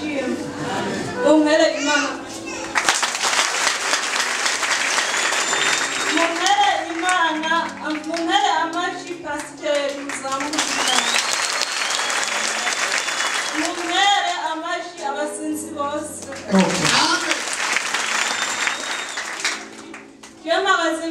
Ndashima. Mumpere Imana. Mumpere Imana, mumpere amashi pasiteri muzamuka. Mumpere amashi abasinzi bose. Jemagaze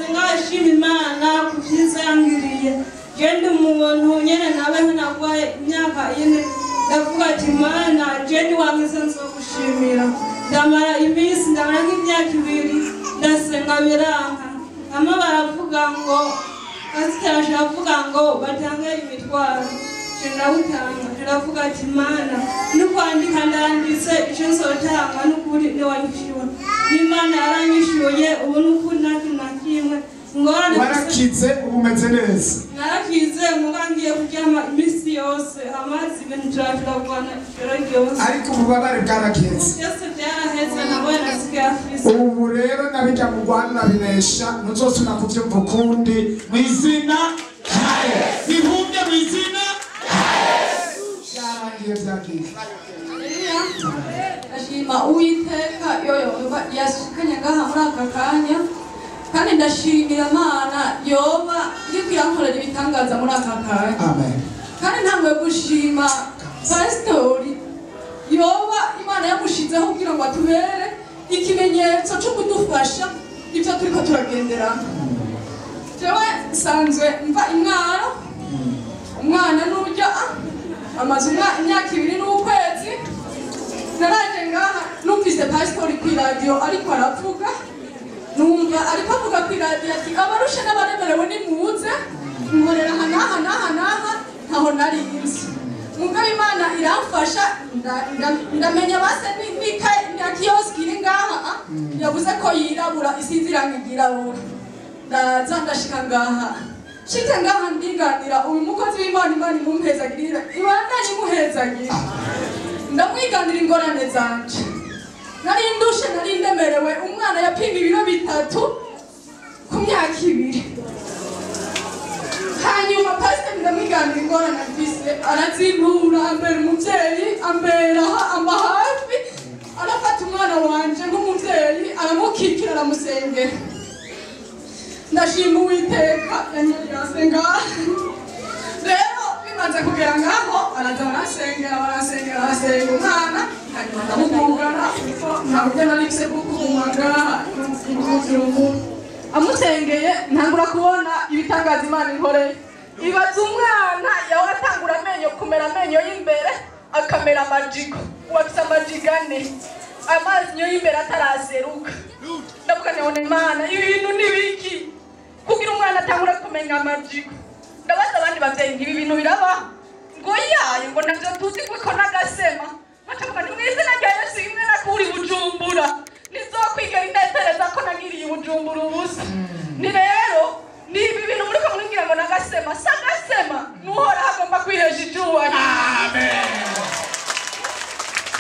ngashima Imana ku vyiza yangiriye. Je ndi umuntu nyene nabeho nagwaye imyaka 4, ndavuga ati Mana je ndi wangize nzogushimira. Ndamara iminsi, ndamara nk'imyaka 2 ndasenga biranka. Hama baravuga ngo pasiteri aravuga ngo batange imitwaro, je ndawutanga. Ndavuga ati Mana nukwandika ndanditse ico nzotanga n'ukuri niwanyishyura. Imana yaranyishyuye ubu n'ukuri nta kintu na kimwe ngorane. Warakize ubu umeze neza? Narakize, muga ngiye kuryama iminsi yose amazi ibintu turagwana ijoro ryose. Ariko ububabare bwarakeze? Byose byaraheze, nabonye nasigaye afise. Ubu rero nabijya mu Rwanda binesha, ntuzosubira kuvyumva ukundi mu izina rya Yesu. Bihumye mu izina rya Yesu. Byarangiye, byagiye. Ndashima Uwiteka iyo yoba yashikanye ngaha muri aka kanya, kandi ndashimira Imana yoba iriko irankorera ibitangaza muri aka kanya. Amen. Kandi ntanguye gushima pasitori yoba Imana yamushizeho kugira ngo atubere ikimenyetso cyo kudufasha ibyo turiko turagenderamo. Jewe nsanzwe mva imwaro, umwana n'urya amaze imyaka 2 n'ukwezi. Naraje ngaha numvise pasitori ku iradiyo ariko aravuga, numva ariko avuga ku iradiyo ati abarushe n'abaremerewe nimuze, nkorera aha n'aha n'aha n'aha, ntaho nari nzi. Mugabo Imana iramfasha, ndamenya base na kioski iri ngaha yavuze ko yirabura, isize irangi ryirabura. Ndaza ndashika ngaha, nshitse ngaha ndiganira uyu mukozi w'Imana, Imana imumpezagirira, ibandanye imuhezagira. Ndamwiganira ingorane zanje. Nari ndushe, nari ndemerewe, umwana yapima ibiro 3 ku myaka 2. Hanyuma pasiteri ndamwiganira ingorane mfise, arazintura, ambera umuvyeyi, ambera amba hafi, arafata umwana wanje nk'umuvyeyi, aramukikira, aramusengera. Ndashima Uwiteka yanyeretse ngaha. Rero bimaze kugera ngaho araza barasengera, barasengera, barasenga umwana, hanyuma ndamukugana kuko nta buryo nari mfise bwo kuguma ngaha. Amusengeye ntangura kubona ibitangaza Imana inkoreye. Ibaza umwana yahora atangura amenyo kumera amenyo y'imbere akamera amajigo, ubu afise amajigo 4, amazi y'imbere ataraseruka. Ndavuga nti Imana ibi bintu ni biki kugira umwana atangura kumenya amajigo? Ndabaza abandi bavyeyi nti ibi bintu birabaho? Ngo yaye, ngo navyo tuzi kuko n'agasema. Nkacavuga nti mw'izina rya Yesu imwe nakuri Bujumbura, nizokwigera indetereza ko nagiriye Bujumbura ubusa. Ni rero ni ibi bintu muriko muringira ngo n'agasema, si agasema, n'Uhoraho agomba kwihesha icubahiro. Amen.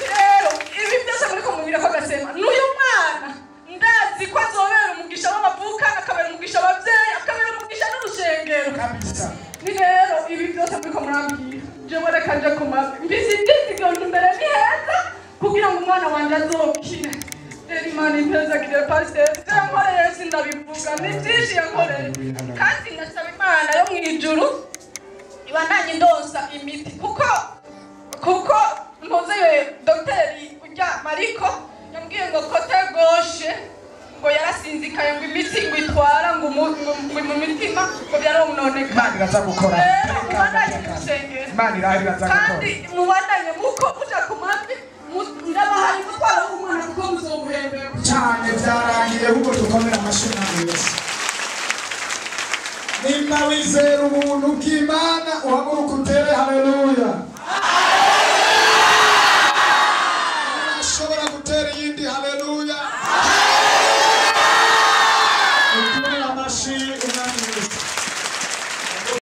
Rero ibi byose muriko mubwira ko agasema, n'uyu mwana ndazi ko azobera umugisha w'amavukana, akabera umugisha abavyeyi, akabera umugisha n'urushengero. Kabisa. Ni rero ibi byose muriko murambwira, jewe reka nje ku mavi, mfise ivyizigiro imbere ni heza kugira ngo umwana wanje azokire. Rero Imana impezagire pasiteri, ivyo yankoreye sindabivuga, ni vyinshi yankoreye. Kandi ndasaba Imana yo mw'ijuru ibandanye indonsa imiti, kuko mpuzeye dogiteri urya Mariko yambwiye ngo kote gauche ngo yarasinzikaye, ngo imitsi ngo itwara ngo mu mitima ngo byarononeka. Imana iraza gukora. Rero mubandanye musengera. Imana irahari iraza gukora. Kandi mubandanye muko muja ku mavi, ndabahaye umutwaro w'umwana kuko muzomuhembera. Cyane byarangiye, ahubwo dukomere amashyi Umwami Yesu. Nimba wizera ubuntu bw'Imana uhaguruke utere haleluya.